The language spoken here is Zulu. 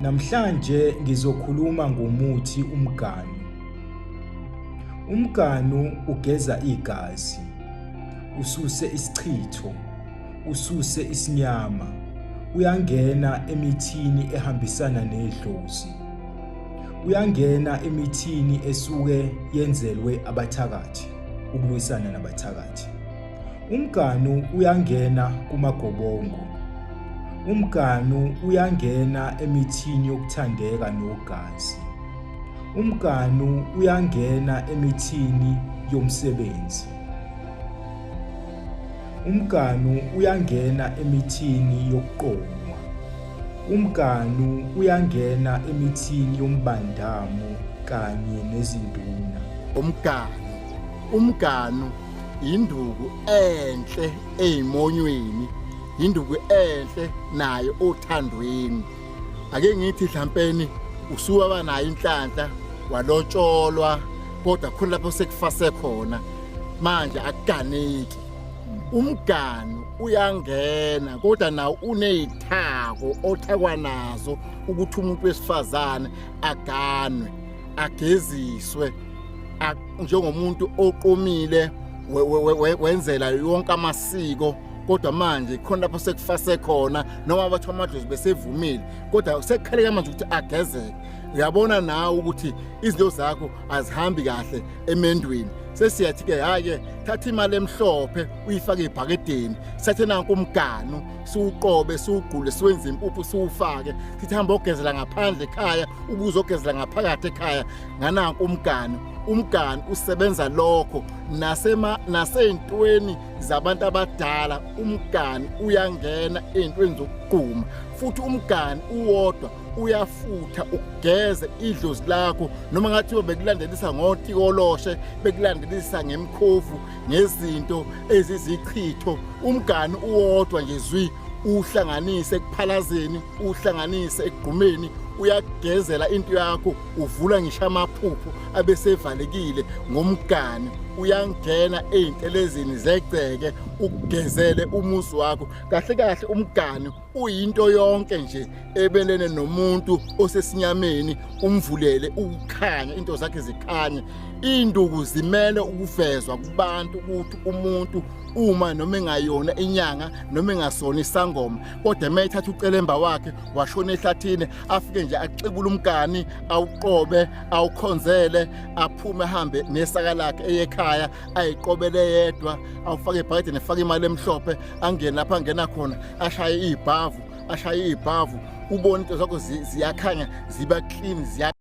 Namhlanje ngizokhuluma ngomuthi umganu. Umganu ugeza igazi, ususe isichitho, ususe isinyama, uyangena emithini ehambisana nedlozi. Uyangena emithini esuke yenzelwe abathakathi, ukulwisana nabathakathi. Umganu uyangena kumagobongo. Umganu uyangena emithini yokuthandeka nogazi. Umganu uyangena emithini yomsebenzi. Umganu uyangena emithini yokuqonywa. Umganu uyangena emithini yombandamo kanye nezinduna. Umganu, umganu induku enhle eyimonyweni, induku enhle nayo othandweni. Ake ngithi mhlampeni usuwaba nayo inhlanhla walotsholwa kodwa khona lapho sekufase khona manje akuganeki. Umganu uyangena kodwa nawo unezithako othakwa nazo ukuthi umuntu wesifazane aganwe ageziswe njengomuntu oqomile wenzela yonke amasiko kodwa manje khona lapho sekufase khona noma bathiwa amadlozi besevumile kodwa sekukhaleka manje ukuthi agezeke. Uyabona nawe ukuthi izinto zakho azihambi kahle emendweni. Sesiyathi ke hayi-ke thatha imali emhlophe uyifake ebhakedeni, sithathe nanku umganu siwuqobe siwugqule siwenze impuphu siwufake, sithi hamba ogezela ngaphandle ekhaya ubuze ogezela ngaphakathi ekhaya ngananku umganu. Umganu usebenza lokho nasema nasey'ntweni zabantu abadala. Umganu uyangena ey'ntweni zokugquma futhi umganu uwodwa uyafutha ugeze idlozi lakho noma ngathiwa bekulandelisa ngotikoloshe bekulandelisa ngemkhovu ngezinto ezizichitho. Umganu uwodwa nje zwi uhlanganise ekuphalazeni uhlanganise ekugqumeni uyagezela into yakho uvula ngisho amaphupho abesevalekile ngomgani. Uyangena ey'ntelezini zegceke ukugezele umuzi wakho kahle kahle. Umgani uyinto yonke nje ebelene nomuntu osesinyameni, umvulele ukukhanya, into zakhe zikhanye. Induku zimele ukuvezwa kubantu ukuthi umuntu uma noma engayona inyanga noma engasona isangoma kodwa uma ethatha ucelemba wakhe washona ehlathini afike nje axibule umgani awuqobe awukhonzele aphume ahambe nesaka lakhe eye ekhaya ayiqobele yedwa awufake ebhakedeni efake imali emhlophe angene lapho angena khona ashaye ibhavu ashaye ibhavu ubone into zakho ziyakhanya ziba clean ziya.